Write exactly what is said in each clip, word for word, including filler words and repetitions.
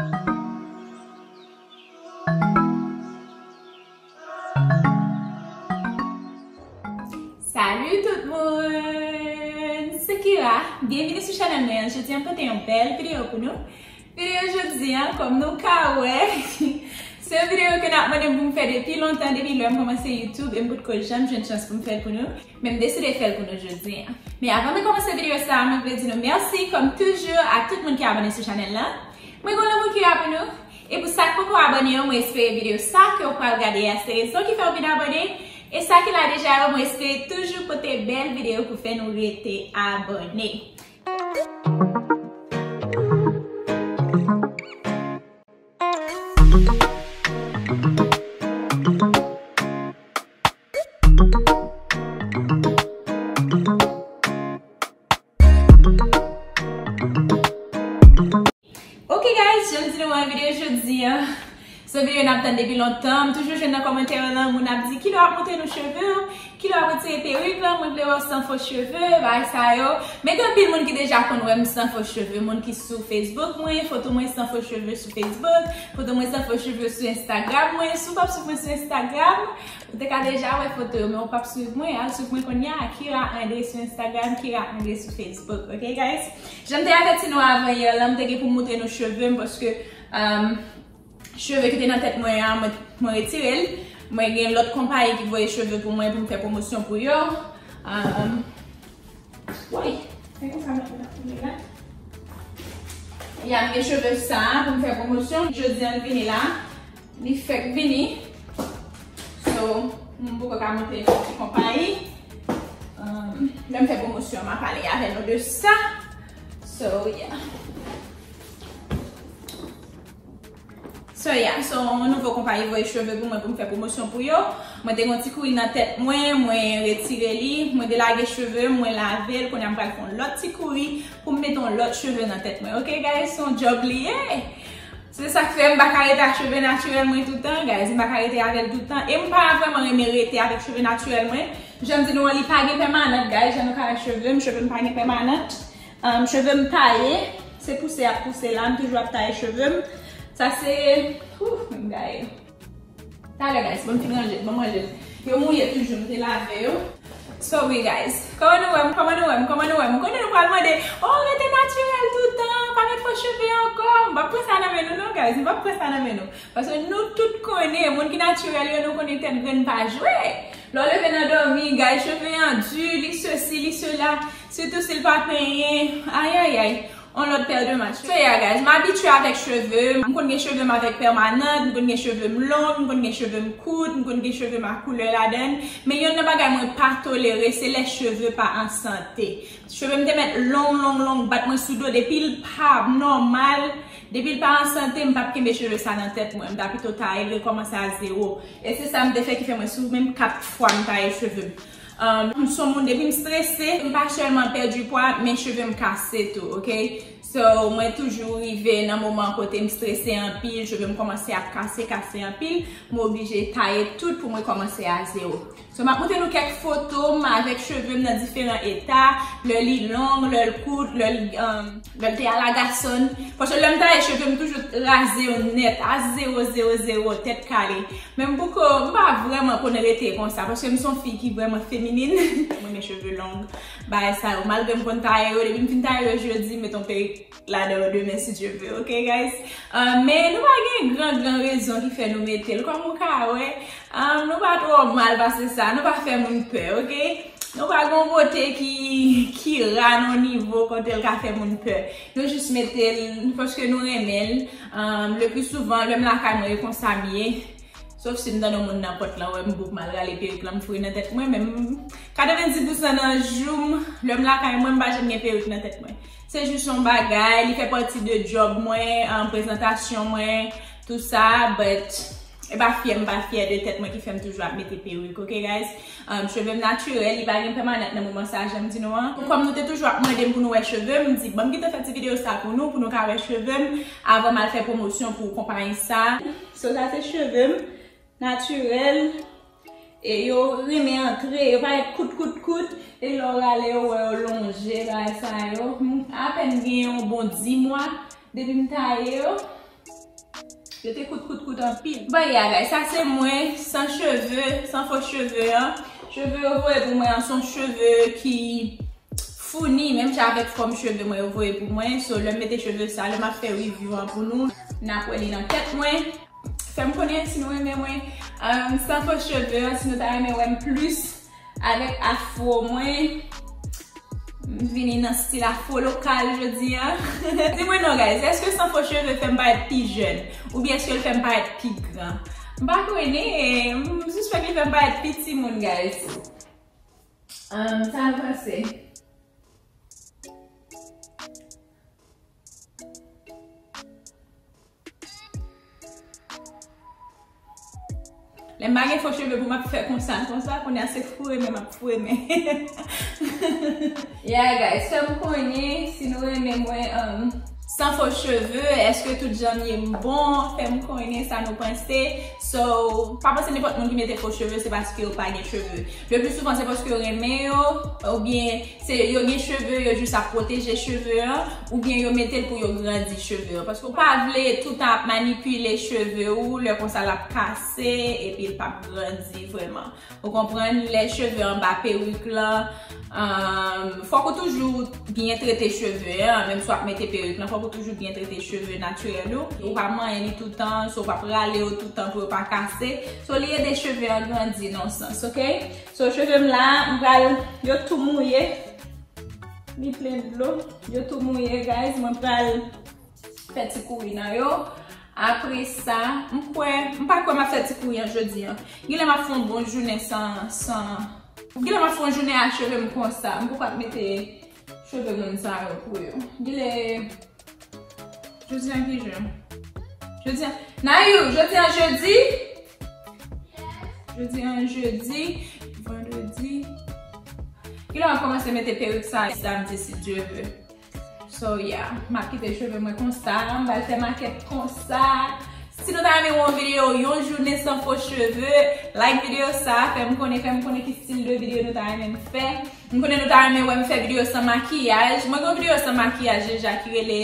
Salut tout moun! Se Kira. Byenvini sou chanèl mwen an. Jodi an pote yon bèl videyo pou nou. Videyo jodi an, kòm nou ka wè, se yon videyo ke n ap mande m pou m fè depi lontan, depi lè m kòmanse YouTube, e m potko janm jwenn chans pou m fè l pou nou. Men m deside fè l pou nou jodi an. Men avan mwen kòmanse videyo sa a, mwen vle di nou mèsi, kòm toujou, a tout moun ki abòne sou chanèl lan. Mwen gen yon lanmou ki la pou nou. E pou sa k poko abòne yo, mwen espere videyo sa ke w pral gade a se rezon ki fè w vin abòne. E sa ki la deja yo, mwen espere toujou pote bèl videyo pou fè nou rete abòne. Ok guys, jan m di nou an, videyo jodi an, se yon videyo n ap tann depi lontan. M toujou jwenn nan kòmantè yo lan, moun ap di kilè w ap montre nou cheve w, kilè w ap retire perik lan, mwen vle wè w san fo cheve, bagay sa yo. Men gen anpil moun ki deja konn wè m san fo cheve, moun ki sou Facebook mwen, foto mwen san fo cheve sou Facebook, foto mwen san fo cheve sou Instagram mwen. Si w p ap swiv mwen sou Instagram, ou te ka deja wè foto yo, men ou p ap swiv mwen, al swiv mwen kounye a, Kira André sou Instagram, Kira André sou Facebook, ok guys? Jan m te avèti nou avan yè lan, m te gen pou m montre nou cheve m, paske, um, cheve ki te nan tèt mwen an, mwen, mwen retire l. Mwen gen lòt konpayi ki voye cheve pou mwen pou m fè pwomosyon pou yo. Um, woy, se konsa mwen ap tourne la. Ya, m gen cheve sa a pou m fè pwomosyon. Jodi an, l vini la. Li fèk vini. So, m poko ka montre nou ki konpayi. Um, lè m fè pwomosyon, m a pale avè nou de sa. So, yeah. So, yeah. So, yon nouvo konpayi voye cheve pou mwen pou m fè pwomosyon pou yo. Mwen te gen yon ti kouri nan tèt mwen, mwen retire li, mwen delage cheve m, mwen lave l, kounye a m pral fè yon lòt ti kouri pou m mete yon lòt cheve nan tèt mwen. Ok, guys, se yon djòb li ye. Se sa k fè m pa ka rete ak cheve natirèl mwen toutan, guys. M pa ka rete avè l toutan. E m pa vrèman renmen rete avèk cheve natirèl mwen. Jan m di nou an, li pa gen pèmanant, guys. Jan nou ka wè cheve m, cheve m pa gen pèmanant. Um, cheve m taye, se pouse y ap pouse la, m toujou ap taye cheve m. Sa se, ouf, men m gaye. Talè, guys, ban m fin ranje, ban m ranje. Yo mouye toujou, m te lave yo. So, wi, guys. Kòman nou wè m? Kòman nou wè m? Kòman nou wè m? M konnen nou pral mande, "Oh, rete natirèl toutan, pa met fo cheve ankò." M p ap pran sa nan men nou, non, guys. M p ap pran sa nan men nou. Paske nou tout konnen, moun ki natirèl yo, nou konnen tèt grenn pa jwe. Lè w leve nan dòmi, guys, cheve an di, li sesi, li sela. Sitou si l pa penyen. Ayayay. On lòt pè de manch. So yeah, guys, m abitye avèk cheve m. M konn gen cheve m avèk pèmanant, m konn gen cheve m long, m konn gen cheve m kout, m konn gen cheve m ak koulè ladan l. Men yonn nan bagay mwen pa tolere, se lè cheve pa an sante. Cheve m te mèt long, long, long, bat mwen sou do. Depi l pa nòmal, depi l pa an sante, m p ap kenbe cheve sa nan tèt mwen. M ta pito taye l, rekòmanse a zewo. E se sa m te fè ki fè mwen sou menm kat fwa m taye cheve m. Um, m se yon moun, depi m strese, m pa sèlman pèdi pwa, men cheve m kase tou, ok? So, mwen toujou rive nan moman kote m strese anpil, cheve m kòmanse ap kase, kase anpil, m oblije taye tout pou mwen kòmanse a zewo. So, m ap montre nou kèk foto m avèk cheve m nan diferan eta, lè li long, lè l kout, lè l, um, lè l te alagasòn. Paske lè m taye cheve m toujou raze yo nèt, a zewo, zewo, zewo, tèt kale. Men m poko, m pa vrèman konn rete konsa, paske m se yon fi ki vrèman feminin. Mwen renmen cheve long, bagay sa yo. Malgre m konn taye yo, depi m fin taye yo jodi, m met yon perik ladan yo demen, si Dye vle, ok, guys? Ah, men nou pa gen gran, gran rezon ki fè nou mete l. Kòm ou ka wè, ah, nou pa twò mal pase sa, nou pa fè moun pè, ok? Nou pa gen yon bote ki, ki ra nan yon nivo kote l ka fè moun pè. Nou jis mete l paske nou renmen l. Ah, le pli souvan, lè m lakay mwen, e konsa m ye. Sof si m tande yon moun nan pòt lan wè m bout, m al rale perik lan, m foure nan tèt mwen, men m, katrevenndis pousan nan jou m, lè m lakay mwen, m pa janm gen perik nan tèt mwen. Se jis yon bagay, li fè pati de djòb mwen, an, prezantasyon mwen, tou sa, but e pa fyè m pa fyè de tèt mwen ki fè m toujou ap mete perik, ok, guys? Um, cheve m natirèl, li pa gen pèmanant nan moman sa, jan m di nou an. Kòm nou te toujou ap mande m pou nou wè cheve m, m di, "Ban m gentan fè ti videyo sa pou nou, pou nou ka wè cheve m, avan m al fè pwomosyon pou konpayi sa." So, sa se cheve m, natirèl. E yo renmen antre, yo parèt kout, kout, kout. E lè w rale yo, w wè yo lonje, bagay sa yo. M apèn gen yon bon dis mwa depi m taye yo. Yo te kout, kout, kout anpil. Bon, yeah, guys, sa se mwen, san cheve, san fo cheve an. Cheve yo voye pou mwen an, se yon cheve ki founi, menm jan avèk fòm cheve mwen yo voye pou mwen. So, lè m mete cheve sa, lè m ap fè review an pou nou, n ap wè li nan tèt mwen. Fè m konnen si nou renmen mwen, um, san fo cheve an, si nou ta renmen wè m plis avèk afro mwen. M vini nan stil afro lokal jodi an. Di mwen non, guys, èske san fo cheve fè m parèt pi jèn? Oubyen èske l fè m parèt pi gran? M pa konnen, m sispèk li fè m parèt pi timoun, guys. Um, sa nou panse? Lè m pa gen fo cheve pou m ap fè konsa, konsa, kounye a se foure men m ap foure men. Yeah, guys, fè m konnen si nou renmen mwen, um, san fo cheve, èske tout jan m ye m bon, fè m konnen sa nou panse. So, pa panse nenpòt moun ki mete fo cheve, se paske yo pa gen cheve. Le pli souvan, se paske yo renmen yo, oubyen se yo gen cheve, yo jis ap pwoteje cheve an, oubyen yo mete l pou yo grandi cheve an. Paske w pa vle toutan ap manipile cheve ou, lè konsa l ap kase, epi l p ap grandi vrèman. Ou konprann? Lè cheve anba perik lan, um, fòk ou toujou byen trete cheve an, menm si w ap mete perik lan, fòk ou toujou byen trete cheve natirèl ou. Ou pa manyen li toutan, so w p ap rale yo toutan pou yo pa kase. So, li ede cheve an grandi nan yon sans, oke? So, cheve m la, m pral, yo tou mouye. Li plen dlo. Yo tou mouye, guys. Mwen pral fè ti kouri nan yo. Apre sa, m kwè, m pa kwè m ap fè ti kouri an jodi an. Genlè m ap fè yon bon jounen san, san, genlè m ap fè yon jounen a cheve m konsa. M poko ap mete cheve moun sa yo pou yo. Genlè Jodi an ki jou? Jodi an, Nayou, jodi an jedi? Jodi an jedi, vandredi. Kilè m ap kòmanse mete perik sa? Samdi, si Dye vle. So, yeah, m ap kite cheve mwen konsa, m pral fè makèt konsa. Si nou ta renmen wè yon videyo, yon jounen san fo cheve, like videyo sa, fè m konnen, fè m konnen ki stil de videyo nou ta renmen m fè. M konnen nou ta renmen wè m fè videyo san makiyaj. Mwen gen yon videyo san makiyaj deja ki rele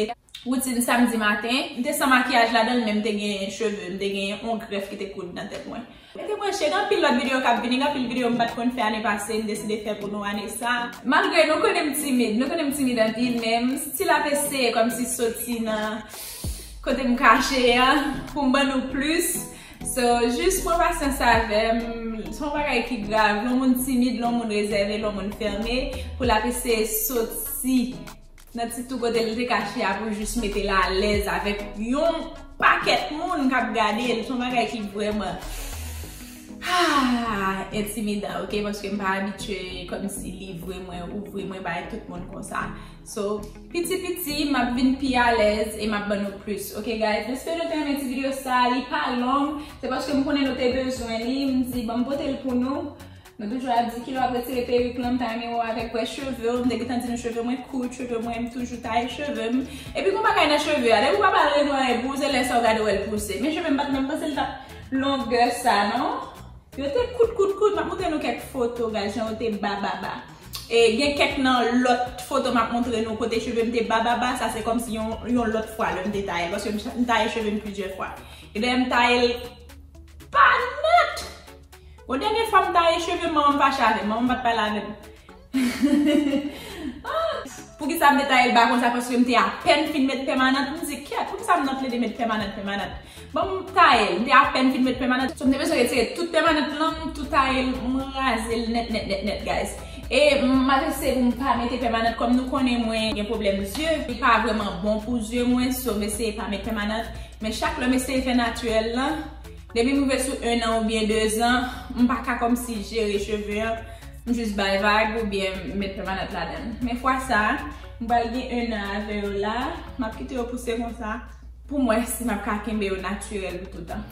Woutin samdi maten. M te san makiyaj ladan l, men m te gen cheve, m te gen yon grèf ki te koud nan tèt mwen. Rete branche, gen anpil lòt videyo k ap vini, gen anpil videyo m pa t konn fè ane pase, m deside fè pou nou ane sa. Malgre nou konnen m timid, nou konnen m timid anpil, men m still ap eseye kòmsi soti nan kote m kache an, pou m ban nou plis. So, jis pran pasyans avè m, se yon bagay ki grav, lè yon moun timid, lè yon moun rezève, lè yon moun fèmen, pou l ap eseye soti nan ti tou kote l te kache a pou jis mete l alèz avèk yon pakèt moun k ap gade l. Se yon bagay ki vrèman, ah, entimidan, oke? Paske m pa abitye kòmsi livre mwen, ouvri mwen bay tout moun konsa. So, piti piti, m ap vin pi alèz e m ap ban nou plis. Oke, guys? M espere nou te renmen ti videyo sa. Li pa long. Se paske m konnen nou te bezwen li. M di, ban m pote l pou nou. Nou toujou ap di kilè w ap retire perik lan, m ta renmen wè w avèk vrè cheve w. M te gentan di nou cheve mwen kout, cheve mwen, m toujou taye cheve m. Epi gon bagay nan cheve a, depi w pa ba l rezon anyen pou w, se lè sa w gade w wè l pouse. Men cheve m pa t menm panse l t ap longè sa non. Yo te kout, kout, kout. M ap montre nou kèk foto, gad jan yo te ba, ba, ba. E gen kèk nan lòt foto m ap montre nou kote cheve m te ba, ba, ba. Sa se kòmsi yon, yon lòt fwa lè m te taye l, paske m, m taye cheve m plizyè fwa. E dayè m taye l pa nèt. Bon, dènye fwa m taye cheve m, manman m fache avè m. Manman m pa t pale avè m. Ah! Poukisa m te taye l ba konsa? Paske m te apèn fin met pèmanant. M di, kèt, poukisa m nan plede met pèmanant, pèmanant? Bon, m taye l. M te apèn fin met pèmanant. So, m te bezwen retire tout pèmanant lan, m tou taye l, m raze l nèt, nèt, nèt, nèt, guys. E m ap eseye pou m pa mete pèmanant, kòm nou konnen mwen gen pwoblèm zye. Li pa vrèman bon pou zye mwen, so m eseye pa met pèmanant. Men chak lè m eseye fè natirèl lan, depi m rive sou en an oubyen de zan, m pa ka kòmsi jere cheve an. M jis bay vag oubyen m met pèmanant ladan l. Men fwa sa, m pral gen en an avè yo la, m ap kite yo pouse konsa pou m wè si m ap ka kenbe yo natirèl pou toutan.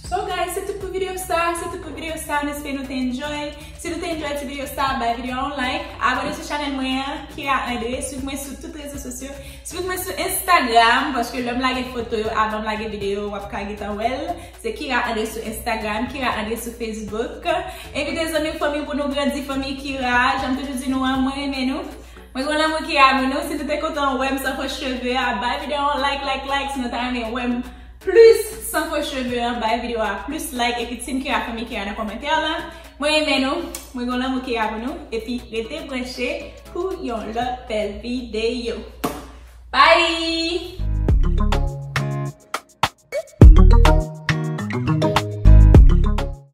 So guys, se tout pou videyo sa, se tout pou videyo sa, m espere nou te enjoy. Si nou te enjoy ti videyo sa, bay videyo a yon like, abòne sou chanèl mwen an, Kira André, swiv mwen sou tout rezo sosyo, swiv mwen sou Instagram, paske lè m lage foto yo, avan m lage videyo, w ap ka gentan wè l. Se Kira André sou Instagram, Kira André sou Facebook. Envite zanmi, fanmi pou nou grandi fanmi Kira. Jan m toujou di nou an, mwen renmen nou. Mwen gen lanmou Kira pou nou. Si nou te kontan wè m san fo cheve a, bay videyo a yon like, like, like. Si nou ta renmen wè m plis san fo cheve an, bay videyo a plis like, epi Team Kira, fanmi Kira nan kòmantè la. Mwen renmen nou, mwen gen lanmou Kira pou nou, epi rete branche pou yon lòt bèl videyo. Bye!